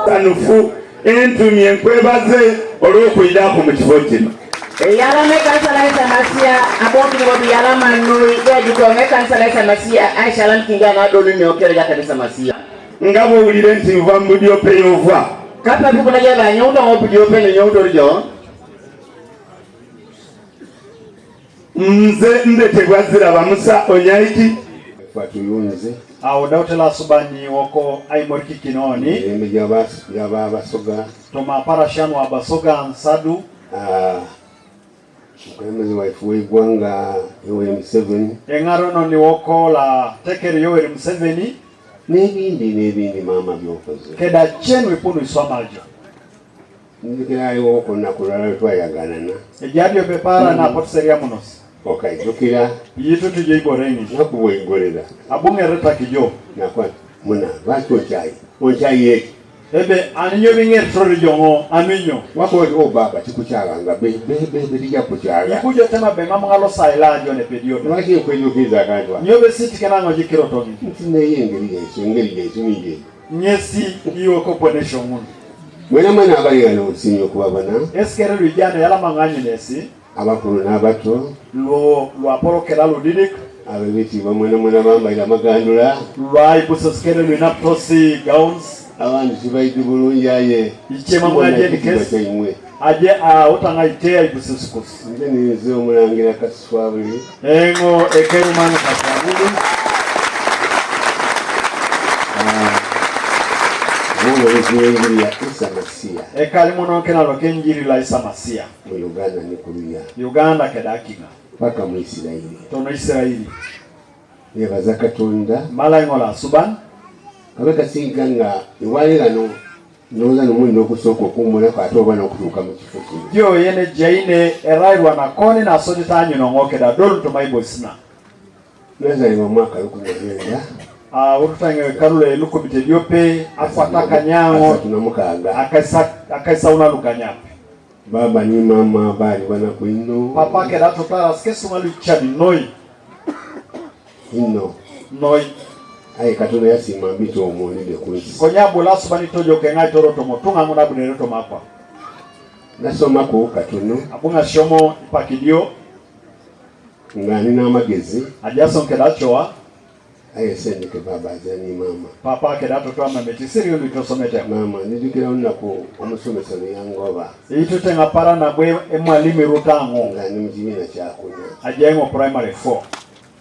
Sanufu entumye nkwebaze olw'okwidhaku mu kifo kino. Yalama ekanisa la Isa Masia abokini bobi yalama nui ya ekanisa la Isa Masia Aisha alam kinga na donu nyokere ya kanisa Masia. Nga bw'owulire nti nva mu Budiope y'ova. Kapa bikuna jaba nyauta ngo Budiope ne nyauto jo. Nze ndetebwa Ziraba Musa Onyaiki. Fatuyunze. Awo dautela subani woko aimoriki kinoni. Emirembe gy'Abasoga. Toma parashanu abasoga nsadu. Omukulembeze waife w'eggwanga Yoweri Museveni. Engaro no ni woko la tekeri Yoweri Museveni. N'ebindi n'ebindi maama by'okoze. Keda chenu ipunu iswamajo. Nzijukirayo ku lunaku lulala lwe twayaganana. Ejabyo pepara na potiseria munos. Okaijukira. Yitu tuje igorengi. Naku bw'oigolera. Abung'ere takijo. Nakwa muna lwaki okyayi onkyayi eki. Ebe aninyo bing'er trori jongo aminyo. Wako o baba tikukyaganga be be be be tijja kukyaga. Ikujo tema be mamngalo saila jone pedioda. Lwaki nkwejukiza akantu ako. Nyobe siti kenango jikiro tongi. Nti naye engeri yaisu engeri yaisu niye. Nyesi iwe koponesha omundu. Mwena mwena abali ghano nsiimye okubabona. Esikere lwijana yalamang'anyi nesi. Abakulu n'abato. Lwo lwaporokela ludidik. Ab'ebitiibwa mwena mwena bambaire amagandula. Lwaibusa sikere lwina tosi gowns. Abandi tibaidhi bulungi aye Ichema mbona mwaje ekitiibwa nikesi. kyaimwe. Aje utanga itea ibusisikusi. Nze ninze omulangira Kaswabuli. Engo ekerumano kaswabuli. Omubuulizi w'enjiri ya Isa Masiya. Ekali muno nkenalo k'enjiri la Isa Masiya. Mu Uganda ne ku luya. Uganda kedakinga. Paka mu Isirayiri. Tono Isirayiri. Nebaza Katonda. Mala engola asuban. Kabe kasinga nga ewali ghano ndowooza nomulina okusooka okuwummulaku ate oba n'okutuuka mu kifo kino. Jo yene jaine erairwa na koni na sodita anyino ngokeda dol to maibo isina. Nazaalibwa mu mwaka 1900. Urutange kalule lukubite lyope akwata kanyango 36. Akaisa akaisa una lukanyape. Baba ni mama baali banaku inho. Papa keda totara skesu malu chadi noi. Inho. Noi. Aye Katonda yasiima mbite omwo ndidhe ku nsi. Konya bula subani tojo kengai toro tomo tunga nguna bunere tomakwa. Nasomaku katono. Abunga shomo ipakidio. Nga nina amagezi. Ajason keda choa. Aye sendeke baba azira ni maama. Papa keda toto amameti siri ulitosomete. Maama ndidhukira olunaku omusomesa lwe yangoba. Itute ngapara na bwe emwalimi rutango. Nga ndi mu kibiina kyakuna. Ajaengo primary 4.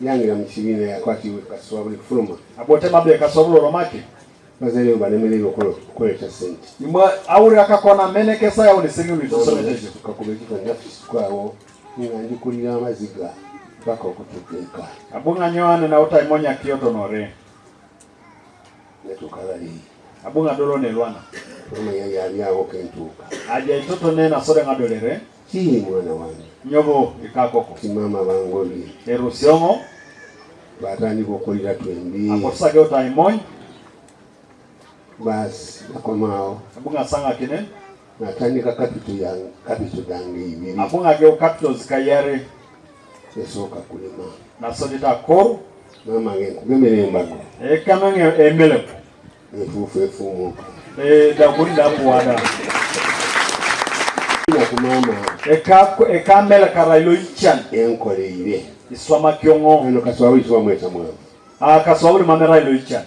Yangira mu kibiina yakwatibwa Kaswabuli kufuluma. Abote mabe Kaswabuli oromaki. Bazaire bo balemereirwa okuleeta sente. Imwe awulira kakona menekesa yawo ni siri ulitosomete. Kakuba ekifo nafisukaawo nga ndi kulira amaziga paka okutuuka eka. Abunga nyoane na utaimonya kioto nore. Natuuka ghali. Abunga dolo ne lwana. Mama yali ali awo kentuuka. Aja itoto nena sore ngadolere. Ki mwana wange. Nyobo ikakoko. Ti maama bangobye. Erusiongo. Twatandika okulira twembi. Akotusage utaimony. Baasi nakomaawo. Abunga sanga kine. Natandika capital yange capital dhange ibiri. Abunga geo capitals kayare. Esooka kulima. Nasodita koru. Maama nge nkugemera embago. Ekamenge emeleko. Enfuufu efuumuuka. Dakurinda puada. Ku maama. Eka ekamela karailo ichan. Enkoleire. Iswama kyongo. Eno Kaswabuli tibamweta mwavu. Kaswabuli mamera ilo ichan.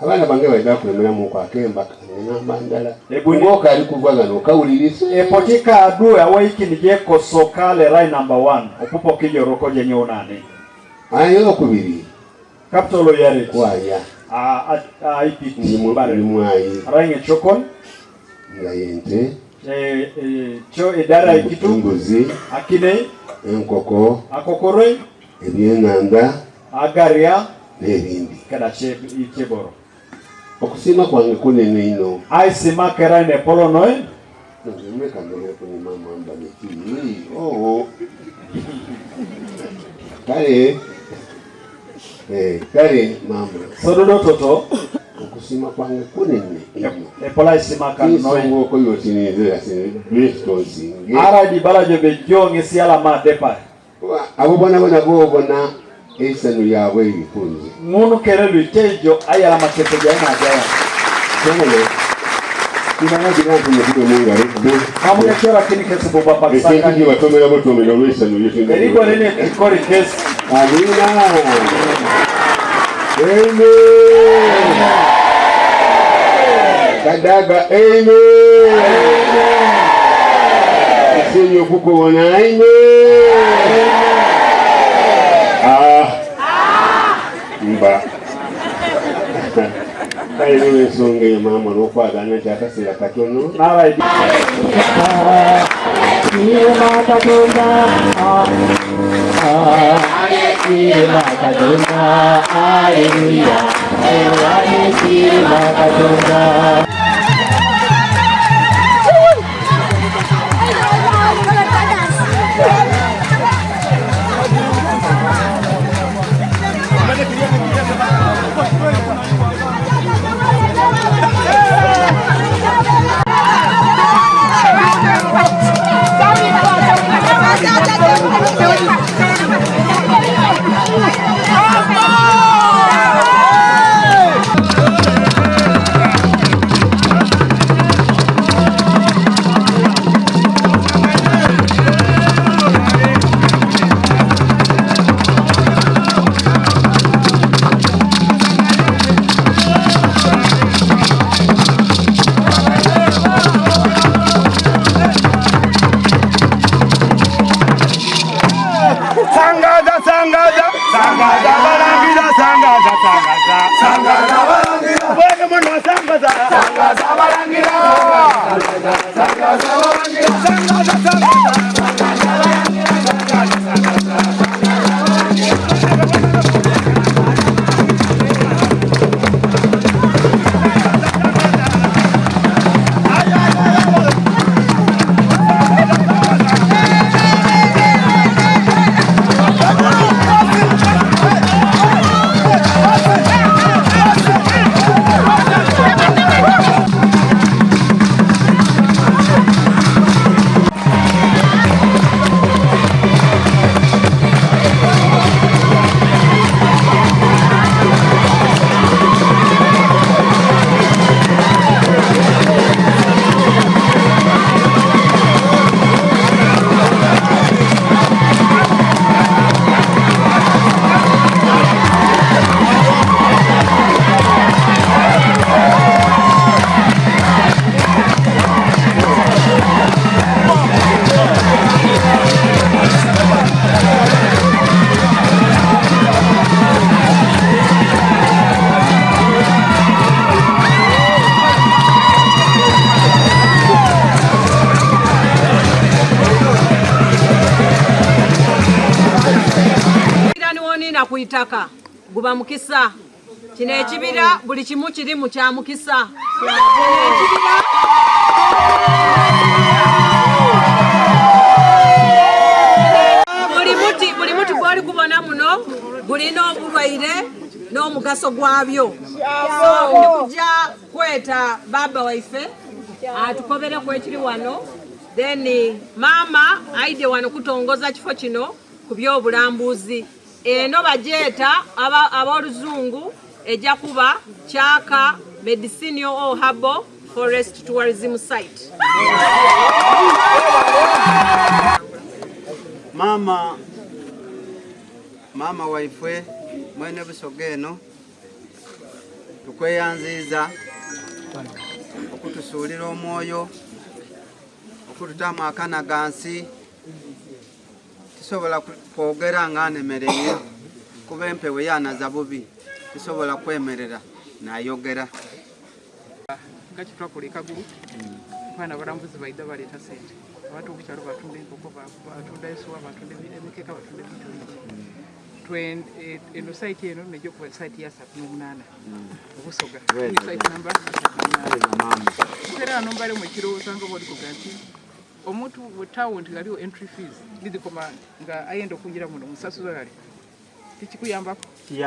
Abaana bange baidha kulemeramuku akemba kange namba ndala. Ebuni. Ng'okaali kuva ghano okawulirisa. Epotika adu awaikini jekosokale rai number 1 opupo kijoroko jenye unane. Aye okubiri. Capital yare. Kwaya. IPT. Ndi mwayi. Rainge chokon. Nga yente. Eh, eh, Cho edara ikitu Embuzi, akine enkoko, akokoroi ebyenhandha agaria n'ebindi. kada che cheboro. Okusiima kwange kunene inho. Ai sima kera ine polo noi Nze kandogereku ni maama mba neki. Oo. Kale eh, kale maama sododo toto okusiima kwange kunene inho. epola isima kan noi. Kinsonga okoyo oti ninze Kristo nsinge. Ara di bala jobe jong isiala ma depa. Abo bonabona boobona eisanhu lyabwe liri ku nze. Ng'unu kere luitejo ayala maketo jaina jaya. Kyabona kibalagira nti mukube mu ngalo bo. Amukechora kini kesi buba Ekintu paksaka. kye batomera butomera olw'essanyu Eriko nene kikori kesi. Amina. Amen. Kadaga amen. Nsiimye okukubona amen. Ah. Mba. Kale n'olw'ensonga eyo maama olw'okwagala nti akaseera katono Nara di Sangaza, sangaza, sangaza, balangira, sangaza, sangaza, sangaza, balangira. Bweke muno sangaza, sangaza, balangira, sangaza, balangira, sangaza, sangaza. Ekibira niwoniina ku itaka guba mukisa. Kino ekibira buli kimu kirimu kya mukisa. Kino ekibira buli muti buli muti gw'oli kubona muno gulina obulwaire n'omugaso gwabyo. So ndi kujja kweta baaba waife atukobereku ekiri wano then maama aidye wano kutongoza kifo kino ku by'obulambuzi eno bagyeta ab'oluzungu ejja kuba Kyaka Medicinal or Herbal Forest Tourism Site. Maama maama waifwe mwene Busoga eno tukweyanziiza okutusuulira omwoyo okututaamu akana gansi tisobola kwogera nga anemereire kuba empewo yanaza bubi tisobola kwemerera nayogera. Nga kyetwakola e Kagulu. Mpaano abalambuzi baidha baleeta sente. Abantu ku kyalo batunda enkoko, batunda ensuwa, batunda emikeka, batunda ebintu bingi. Eno site eno nejja okuba site ya 38 mu Busoga. Ni site number 38. Era wano mbalemu ekirowoozo nga bw'oli kuga nti omuntu mu town ghaliwo entry fees nidhikoma nga ayenda okungira muno musasuza ghale tikikuyambaku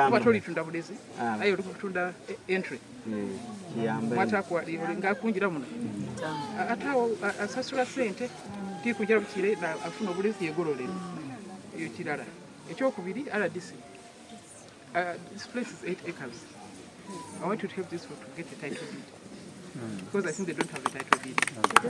kuba tolitunda bulezi aye oli kutunda entry mwataku nga akungira muno ate awo asasula sente tikungira bukire afuna obulezi yegololera eyo kirala. Ekyokubiri RDC this place is 8 acres. I want you to help this one to get a title deed. Because I think they don't have a title deed.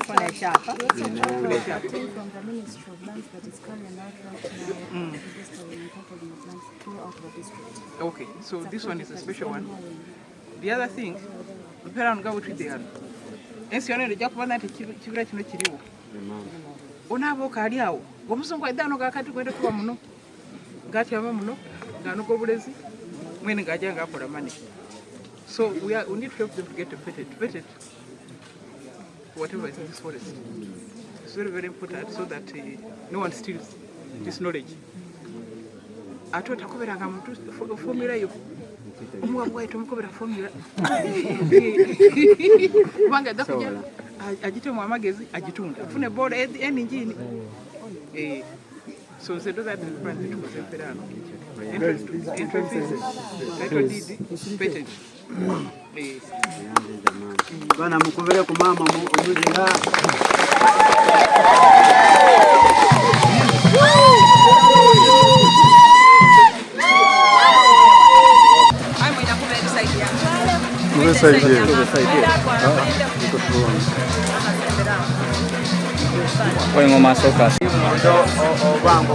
Funa ekyapa. Funa ekyapa. From the Ministry of Lands that is carrying out right now, registering and titling of lands throughout the district. Okay, so this one is a special one. The other thing, mpera nga bwetwidde wano ensi yona ejja kuba nti kibira kino kiriwo onaaba okaali awo ng'omuzungu aidha ano gakati gwenda kuba muno ng'atyama muno ng'anoga obulezi mwene ng'aja ng'akola money. So we need to help them to get vetted whatever is in this forest. It's very, very important so that no one steals this knowledge. Ate otakoberanga muntu formula yo omuwa bwayi tomukobera formula kubanga ajja kujja agitemu amagezi agitunda afune bola eningi. So nze ndoza tukoze emperaano entry fees, title deed, patent. Bana mukubire ku maama omuzira. Aye mwina kuba ebisaidia. Tubesaidie. Engoma soka. Omuntu obanga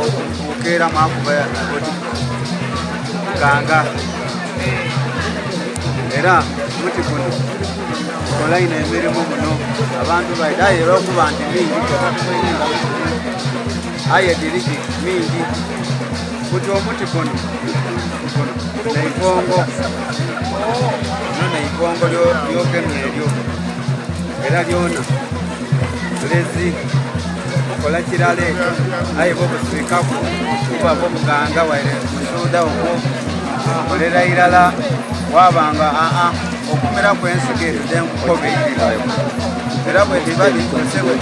okeera mwakuba oti ganga era muti guno kola ino emirimu muno abantu baida aye olwokuba nti mingi aye dirigi mingi kuti omuti guno guno neikongo no neikongo lyogemye eryo era lyona lezi okola kirala ekyo aye bobuswikaku kubava obuganga waire musuuda ogwo kolera irala wabanga aa okumeraku ensigo ezo zenkukobe era bwe liba likosebwe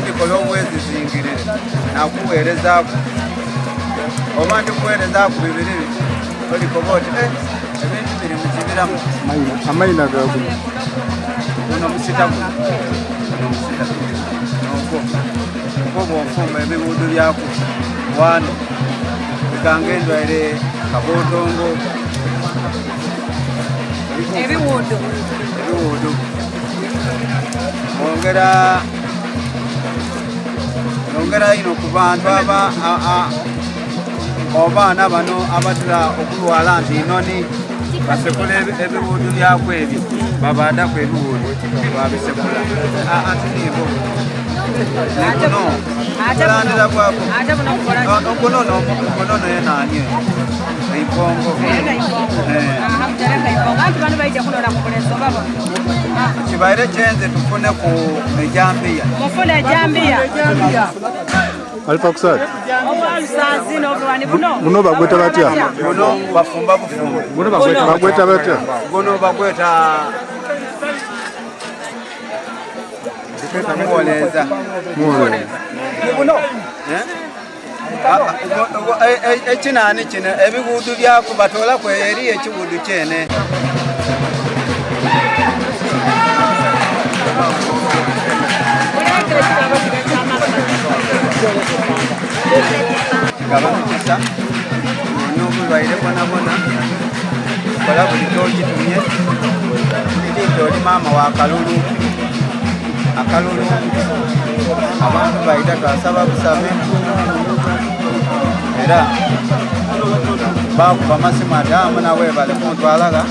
likola obwezizingirire nakuweerezaaku oba ndikuweerezaaku bibiri olikoba oti ebintu biri mu kibiramu. Amaina gaguno. Guno musita guno guno musita nogwo ogwo bw'ofumba ebiwudu byaku wano bikanga endwaire kabotongo. Ebiwudu. Ebiwudu ongera ongera ino ku bantu aba obaana bano abatera okulwala nti noni basekula ebiwudu byaku ebyo babadaku ebiwudu babisekula ati nibo nikuno kulandira bwako okuno okuno naye nani eikongo. Kibaire kyenze tufune ku ejambiya. Mufune ejambiya. Alifa kusali. Obwalusanzi n'obulwani buno. Buno bagweta batya? Buno bafumba bufumba. Buno bagweta batya? Buno bagweta muwoleza. Muwoleza. Buno. Ekinani kino ebiwudu byaku batolaku eri ekiwudu kyene. Kigaba mukisa n'obulwaire bwonabwona kola buli kyogitumye eri nti oli maama wa kalulu akalulu abantu baida twasaba busabe era bakuba amasimu ati amuna webale kuntwalaga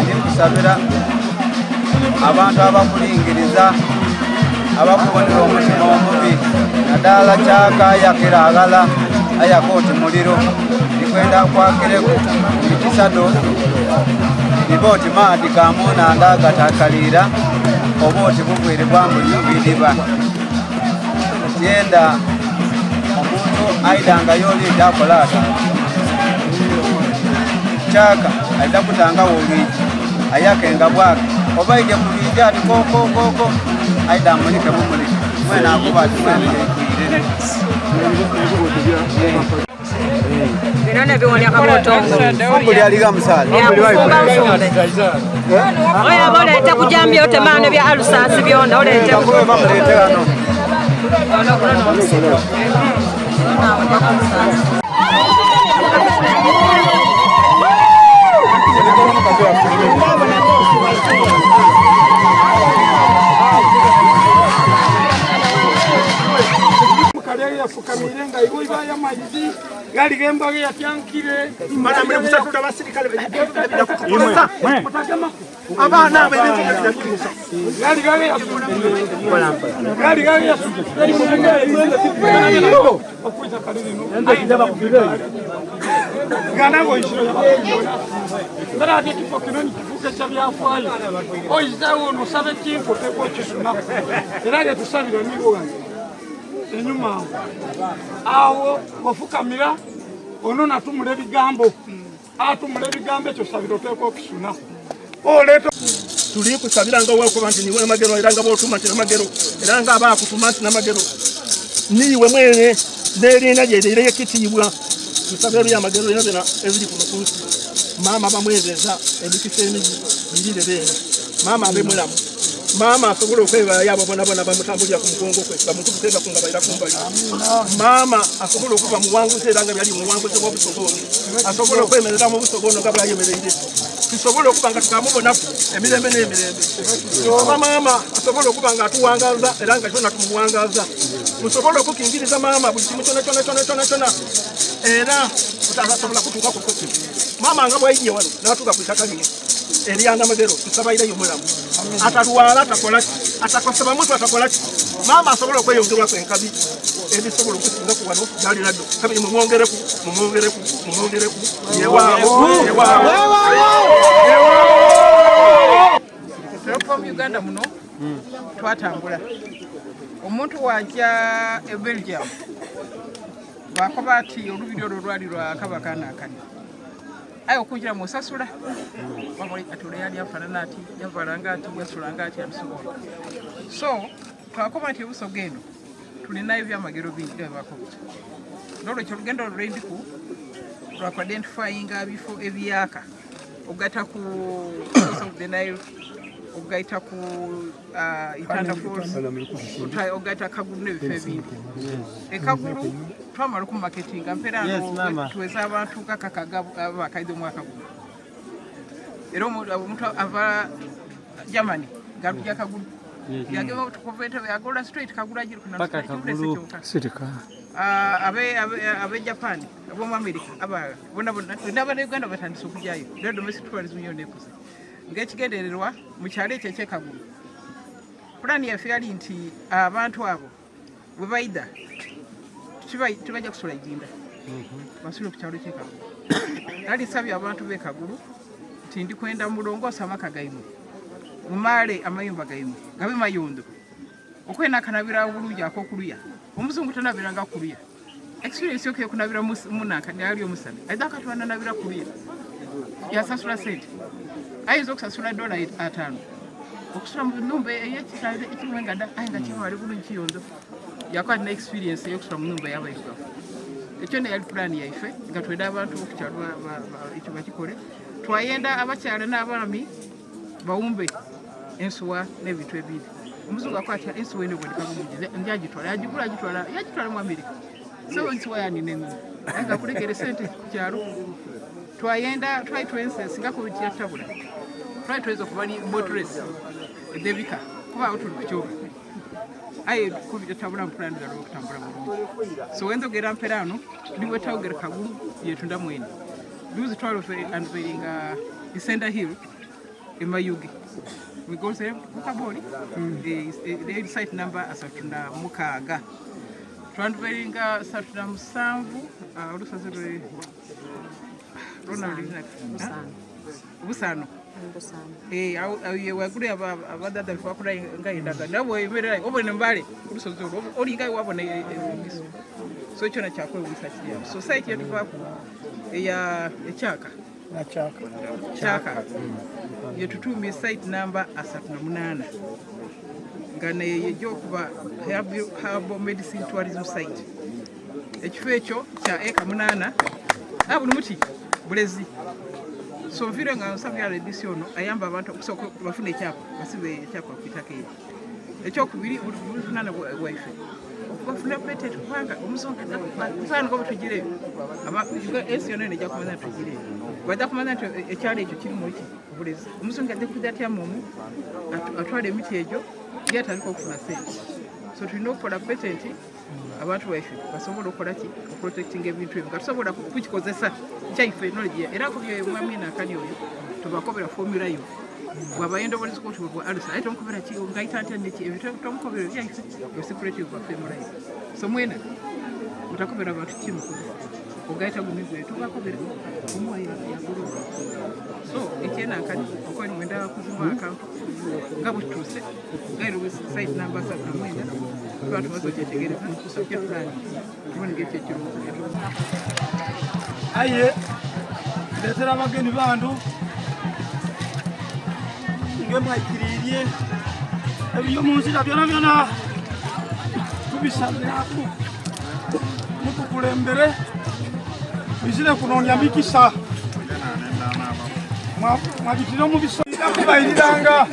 ndi nkusabira abantu abakulingiriza abakubonera omutima omubi naddala kyakayakira agala. Ayaka oti muliro, ndi kwenda nkwakireku emikisa dho dhibe oti maadhi ga mu nhandha agatakaliira, oba oti bubwire bwa mu bidiba. Tyenda omuntu aidhanga y'oli nti akola ati, Kyaka aidha kutangagho olwigi ayakenga bwake, oba aidye ku lwigi ati kokookoko, aidha amulike bumulike mwene akoba ati mwene yaigwire. Bino nebiwonya kabotongo. Buli aliga musaale. Byakufumba nfumbe. Oyo aba oleete kujambya otemane bya alusasi byona oleete. Bamuleete ghano. Ono guno n'omusigo. Yafukamiire nga iwe ibaya amaizi gali gembaga yatyankire abaana abo gali ganagoisirati ekifo kino nikifuuka ekya byafaayo oizawo nosaba ekintu oteekwa okisuna era getusabira nibo enyuma awo awo ofukamira ono natumula ebigambo atumula ebigambo ekyo sabira oteekwa okisuna oleeta tuli kusabira nga wakuba nti niwe namagero era nga bwotuma nti namagero era nga aba akutuma nti namagero niiwe mwene n'eriina lye lireyo ekitiibwa tusaba ebyamagero byona byona ebiri kuno ku nsi maama bamwebereza emikisa emigi girire beene maama abe mulamu maama asobola okwebaayo abo bonabona bamutambulira ku mugongo kwe bamutubukegaku nga baira kumbali maama asobola okuba muwanguzi era nga byali muwanguzi bwobusoga ono asobola okwemerera mu busoga ono nga bwayemereire tusobole okuba nga tukamubonaku emirembe n'emirembe oba maama asobola okuba nga atuwangaza era nga kyona tumuwangaza musobole okukingiriza maama buli kimu kyona kyona kyona kyona kyona era utasobola kutuuka ku kuki maama nga bwaidye wano natuuka ku itaka lino eryanamagero tusabaireyo mulamu atalwala atakolaki atakoseba muntu atakolaki maama asobola okweyongerwaku enkabi ebisobola okusingaku wano galinaddo kabiri mumwongereku mumwongereku mumwongereku yewaabo yewaabo Okuva mu Uganda muno twatambula omuntu wajja e Belgium bakoba ati olubiri olwo lwali lwa kabaka nakani aye okunjira musasula ati ole yali afanana ati yavalanga ati yasulanga ati and so on. So twakoba nti ebusoga eno tulinayo ebyamagero bingi nga byebakoba nolwekyo olugendo olwo lwendiku lwakuidentifyinga bifo ebiyaka okugaita ku Source of the Nile, okugaita ku Itanda Falls, okugaita Kagulu n'ebifo ebindi. E Kagulu twamala okumaketinga mpera tuweza abantu kakakaga abakaidha omwaka guno. Era omuntu ava Germany ng'atuja Kagulu. Yagema okuva Entebbe yagola straight Kagulu agiri Paka Kagulu. Sirika. Abe abe Japan ab'omu America abalala bona bona n'abannayuganda batandise okujyayo era domestic tourism yona ekuze ng'ekigendererwa mu kyalo ekyo eky'e Kagulu. Pulaani yaffe yali nti abantu abo bwe baidha tibajja kusula Idinda basule ku kyalo ky'e Kagulu. Nali nsabye abantu b'e Kagulu nti ndi kwenda mulongoose amaka gaimwe mumaale amayumba gaimwe gabe mayondo okwena akanabira obulungi ak'okuluya omuzungu tanabiranga kuluya experience yoke yokunabira munanka ali omusana aidha akatwana nabira kuluya yasasula sente ayinza okusasula dola ataano okusula mu numba eyekisale ekirimu engada aye nga kimwali bulungi kiyondo yakuba alina experience eyokusula mu numba y'abairugavu ekyo neyali pulaani yaife nga twenda abantu bokukyalo ekyo bakikole twayenda abakyala n'abaami bawumbe ensuwa n'ebintu ebindi omuzungu akwatya ensuwa eno eboneka bulungi njagitwala yagigula agitwala yagitwala mu Amerika so ensuwa yanina engoma aye nga kulekere sente ku kyalo twayenda twali twense singa covid yatabula twali tweza okuba ni boat race edhebika kuba awo tuli ku kyoga aye covid yatabula mu pulani zalo okutambula bulungi so wenzogera mpera ano ndiwetawogera kagulu yetunda mwene juzi twali unveilinga Isenda Hill e Mayuge migoze mukaboli site number 36. Twanduveringa 37, olusozi lwe lwona lulina busano. Waigulu abadada twakula nga endagano nawe bweyemerera obone mbale olusozi olwo olinga wabona emiso, so kyona kyakwewunyisa kiri awo. So site yetuvaku eya ekyaka kyaka yetutumye site number 38, nga neyejja okuba herbal medicine tourism site. Ekifo ekyo kya eka 8, buli muti bulezi. So nviire nga nsabira RDC ono ayamba abantu okusooka bafune ekyapa, basibe ekyapa ku itaka eryo. Ekyokubiri, buvunana bwaife okubafuna patent, kubanga omuzungu mufano nga bwetugireyo ensi yonna eno ejja kumanya nti tugireyo, bajja kumanya nti ekyalo ekyo kirimu ki obulezi. Omuzungu ajja kujja atyamu omu atwala emiti egyo ye atandika okufuna sente. So tulina okukola patent, abantu baife basobola okukola ki oprotecting ebintu ebyo nga tusobola kukikozesa kyaife knowledge. Era kubye mwami nakali oyo tubakobera formula yo bwaba yenda obulizi kuti bwa alusa, aye tomukobera ki ngaita ntya neki ebyo, tomukobera byaife secret of formula yo. So mwena mutakobera abantu kimukozesa ogaita gumigwe tubakobera omuwa yagulu. So ekyenankani okoli mwenda kuzimba akantu nga bwetutuuse gairo site number 39, tuba tumaze okyetegereza kyetulani tubone ngekyo ekirowoozo. Aye ndetera abagenyi bandu ngemwaikiririe ebyo munzira byona byona tubisabiraku mutukulembere bizire kunonya mikisa mwabitire omu biso kubayiriranga.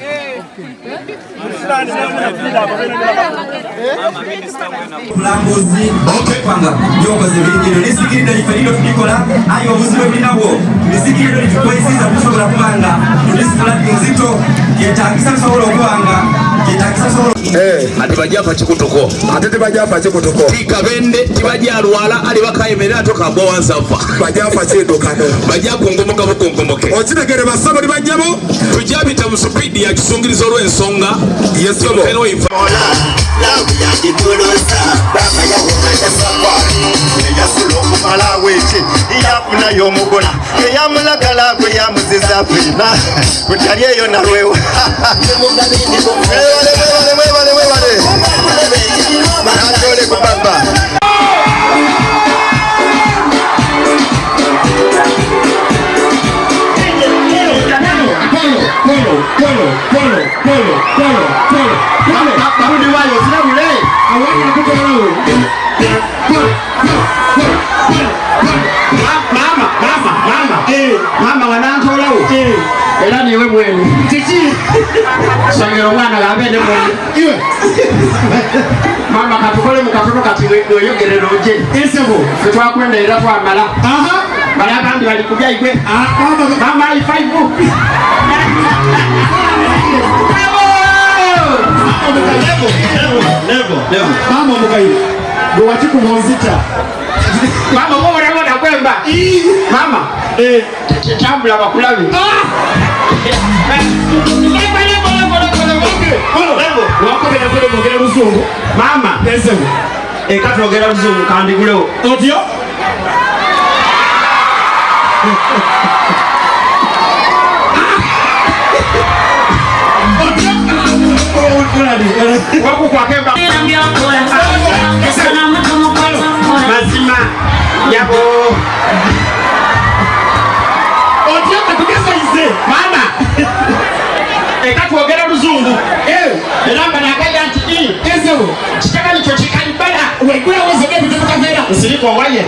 Obulambuzi okwepanga byokoze bingi ino lisikiride life lino tulikola, aye obuzibu bulinabwo lisikiride litukwesiza tusobola kubanga tulisitula nzito yetagisa tusobola okubanga yetagisa tusobola. Ati bajafa kikutuko, ate tebajafa kikutuko, tikabende tibajalwala ali bakayemerera atokagwa wansafa bajafa kidukano baja kungomoka bukungomoke. Okitegere basabo li banyabo. Tujabita mu supidi ya kisungirizo olw'ensonga. Yesobo. Yafunayo omugola eyamulagala gwe yamuziza fena kutali eyo nalwewa. Mwebale, mwebale, mwebale, mwebale natole ku baba. Polo, polo, polo, polo, polo, polo, polo. Barundi wayo sirabule. Mama, mama, mama. Mama wanantolawo. Era niwe mwene. Kiki? Songera omwana gabende mwene. Iwe. Mama katukole mu katono kati weyogerera oje. Esebo. Ffe twakwenda era twamala. Aha. Bali abandi bali kubya igwe. Mama high five. Mama omugaire gwe wakikuba onzita. Mama mubonabona kwemba. Mama. Tambula bakulabe. Wakobera kule mwogera luzungu. Mama. Esebo. Eka twogera luzungu kandigulewo. Otyo. Wakukwakemba. Mazima. Yabo. Otyo katugezaize. Mama. Eka twogera luzungu. Era mba nagaya nti i. Esebo. Kitabani kyo kikalibala. Wegulawo zonna ebintu mukaveera. Nsirika owaye.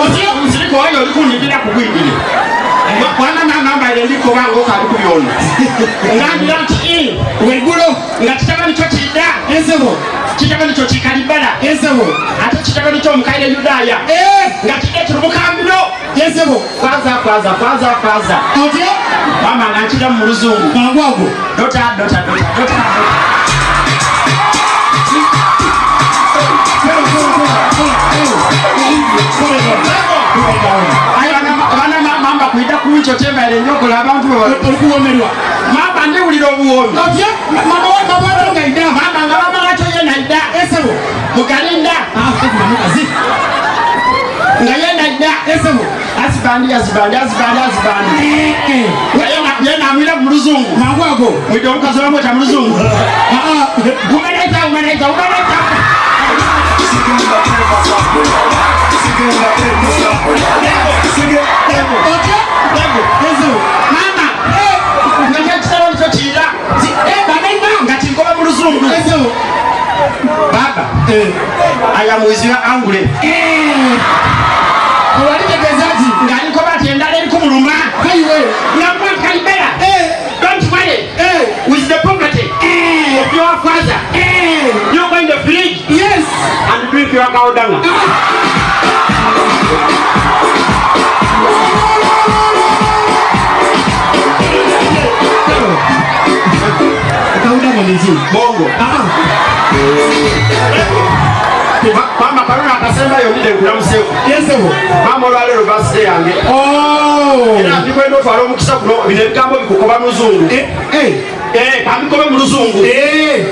Otyo. Nsirika owaye oli kunyigira kugwigire. Mwana nangamba ile ndiko bango kali kubyona. Ngambira nti i. Wegulo. Nga kitabani kyo kidda. Esebo. Kitabani kyo kikalibala. Esebo. Ate kitabani kyo mukaire Yudaya. Nga kidda kiri mukambiro. Esebo. Kwanza kwanza kwanza kwanza. Otyo. Mama nga nkira mu luzungu. Mangu ago. Dota dota dota dota. Aye bana mamba kuida kuicho chemba ile nyokola abantu Olikuwomerwa. Mama ndiwulira. Owulira obuwoomi. Otyo mama wa mama wa ngaida. Mama nga mama wakyo yena aida. Esebo. Mugalinda. Ah, mukazi. Nga yena aida. Esebo. Asibandi asibandi asibandi asibandi. Nga yena yena amwira mu luzungu. Mangu ago. Mwidde omukazi bamweta mu luzungu. Ah ah. Womanizer womanizer womanizer. Otyo. Esebo. Mama. Nga kyekitabo nikyo kiira. Banenga. Nga kinkoba mu luzungu. Esebo. Baba. I am with your angry. Olwalitegeeza nti Nga nkoba nti endala eri kumuluma. kaiwe. Nga mwa Kalibera. Don't worry. With the poverty of your father. You go in the fridge Yes. and drink your cow dung. Kaunda mwendezi. Bongo. Ah. Mama Karuna akasembayo ndide nkulamuseeku. Esebo. Mama olwaleero birthday yange. Oh. Era ndikwenda otwale omukisa guno bino ebigambo bikukoba mu luzungu. Eh eh. Eh, kambikobe mu luzungu. Eh.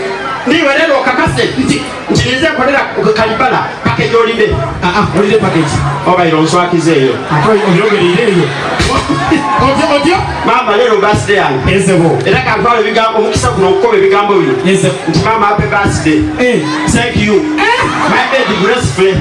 Ndiwe leero okakase nti nti nze nkolera Kalibala package olide. Ah ah, olide package. Obaire onswakiza eyo. Ate oyogerere eyo. Otyo otyo. Maama leero birthday yange. Esebo. Era kantwala ebigambo omukisa guno okukoba ebigambo bino. Esebo. Nti maama happy birthday. Eh. Thank you. My age gracefully.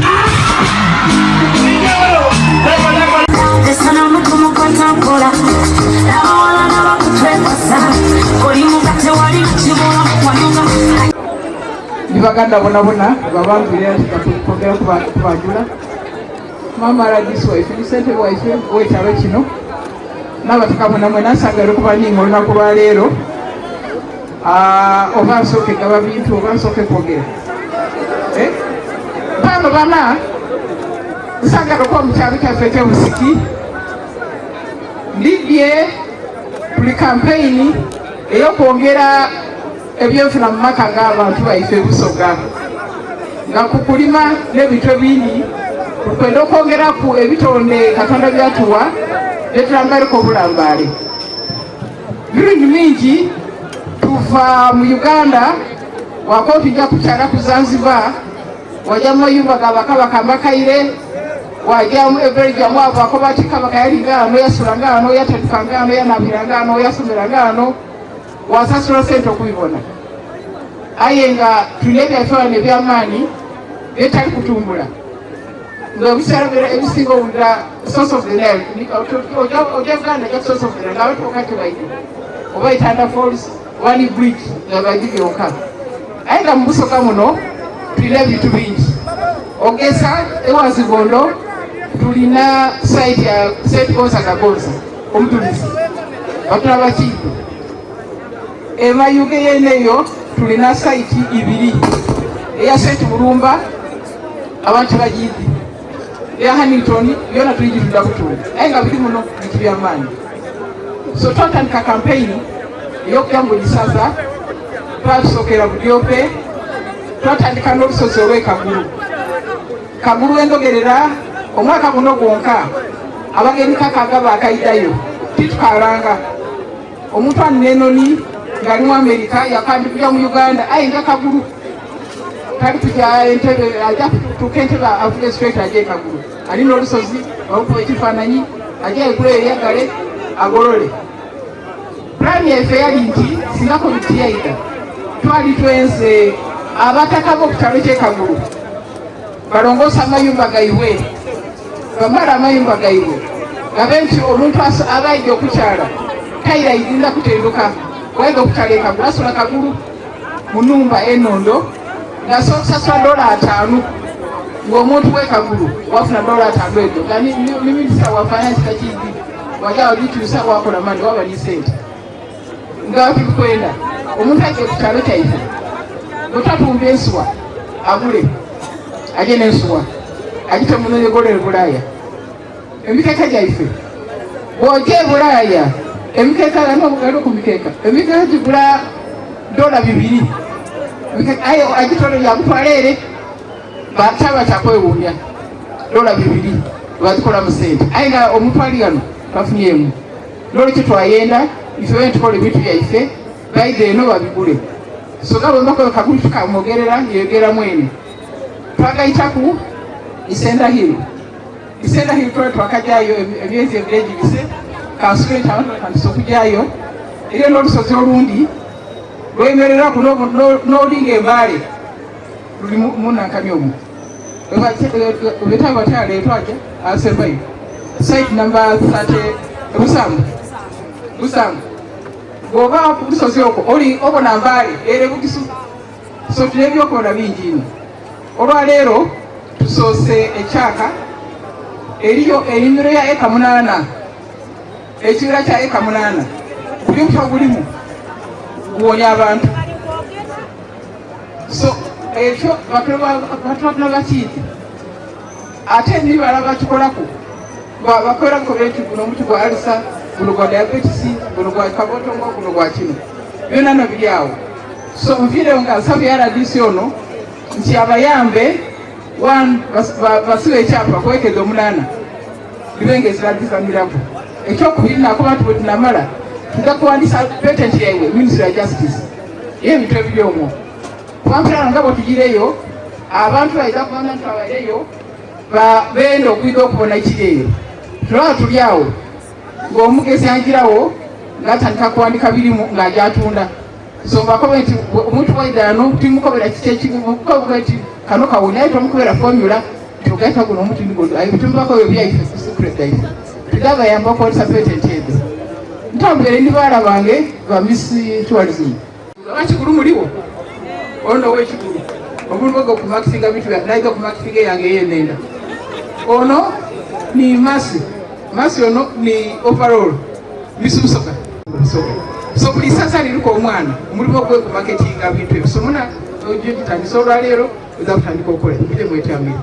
Ni baganda bonabona babambire kwongera kubajula maama ragisi waife ni ssentebe waife ow'ekyalo kino n'abataka bona mwena nsangala okuba ninga olunaku lwaleero. Ah, oba nsooke gaba bintu oba nsooke kwogera. Eh? Bano bana nsangala okuba mu kyalo kyaffe eky'obusiki ndidye tuli kampeyini ey'okwongera ebyenfuna mu maka g'abantu baife Busoga nga ku kulima n'ebintu ebindi tukwenda okwongeraku ebitonde Katonda byatuwa byetulambaliko obulambaale. Mirundi mingi tuva mu Uganda wako tujja kukyala ku Zanzibar wajja mu mayumba ga bakabaka mbakaire wajja mu Belgium abo bakoba ati kabaka yali ngaano yasula ngaano yatetuka ngaano yanabira ngaano yasomera ngaano wasasula sente okubibona aye nga tulina ebyaffe wano ebyamaanyi byetali kutumbula nga ebiseera bira ebisinga owulira source of the Nile ojja Uganda ojja source of the Nile nga batuuka tebaidde oba Itanda Falls oba ni bridge nga baidi byonka aye nga mu Busoga muno tulina ebintu bingi ogesa ewazigondo tulina site ya St Gonzaga Gonza omutulizi batulaba kintu emayuge yeneyo tulina site ibiri eya St Bulumba abantu bagidi eya Hannington yona tuligitunda butunda aye nga biri muno bintu byamaanyi. So twatandika kampeyini ey'okujja mu bulisaza twasookera Budyope twatandika n'olusozi olw'e Kagulu. Kagulu endogerera omwaka guno gwonka abagenyi kakaaga baakaidayo titukalanga omuntu alina enoni ng'ali mu Amerika yakandi kuja mu Uganda aye nga Kagulu tali kuja Entebbe ajja kutuuka Entebbe avuge straight aje e Kagulu alina olusozi bamukuba ekifaananyi aje egula eyagale agolole. Pulaani yaife yali nti singa komiti yaida twali twenze abataka b'oku kyalo ky'e Kagulu balongoose amayumba gaibwe bamale amayumba gaibwe gabe nti omuntu aba aidya okukyala taira idinda kutenduka waidha okukyala e Kagulu asula Kagulu mu numba enondo ng'asobola okusasula dola ataanu ng'omuntu w'e Kagulu wafuna dola ataanu ezo nga ni minisita wa finance takiidi wajja wagituusa wakola mani waba ni sente nga tukwenda omuntu ajje ku kyalo kyaife bwetatumba ensuwa agule aje n'ensuwa agite munonegolere Bulaaya emikeeka gyaife bw'ojja e Bulaaya emikeeka gano ku mikeeka emikeeka gigula dola 2 aye agitole yagutwala ere bataba kyakwewuunya dola 2 bazikola mu sente aye nga omuntu ali ghano tafunyemu nolwekyo twayenda ife bene tukola ebintu byaife. Baidha eno babigule. So nga bwembakoba Kagulu tikamwogerera yeyogera mwene. Twagaitaku Isenda Hill. Isenda Hill twali twakajayo emyezi ebiri egibise, kansubire nti abantu batandise okujayo. Eriyo n'olusozi olundi lwemereraku n'olinga embaale luli mu Nankani omwo. Webetaaga batya leetwaja asembayo site number 30 Busambu. Busambu. Bw'oba ku lusozi okwo oli obona Mbale ere Bugisu. So tulina ebyokola bingi ino. Olwaleero tusoose ekyaka eriyo enimiro ya eka 8, ekibira kya eka 8, buli omuti ogulimu guwonya abantu. So ekyo batulabula bakiidi ate ebibala bakikolaku bakola bukobe nti guno omuti gwa alisa, guno gwa diabetes, guno gwa kabotongo, guno gwa kino, byonna no biri awo. So nviireyo nga nsabye RDC ono nti abayambe one basibe ekyapa kwekeza 8 libe nga eziragizaniraku. Ekyokubiri, nakuba nti bwe tunamala tujja kuwandisa patent yaibwe Ministry ya Justice y'ebintu ebiri omwo, kuba nga bwe tugireyo abantu baija kubanga nti babaireyo benda okwida okubona ekiri eyo. Tulaba tuli awo ng'omugezi angirawo ng'atandika kuwandika birimu ng'aja atunda. So mbakobe nti omuntu waidano timukobera kiki ekimukobe nti kano kawonya, aye tomukobera formula tugaita guno omuti ndigotumbakobe byaife secret yaife tugabayamba okuwandisa patent ezo. Ntambwere ndi baala bange ba Miss Tourism abakigulu muliwo ono owekigulu omulimu gwo kumakitinga bintu naiga kumakitinga yange eyenenda. Ono ni Masi Masi, ono ni overall Miss Busoga Busoga. So buli sasa liriko omwana omulimu gwe kumaketinga bintu ebyo. So muna ojjo gitandisa olwaleero oza kutandika okukola muje mwetamire.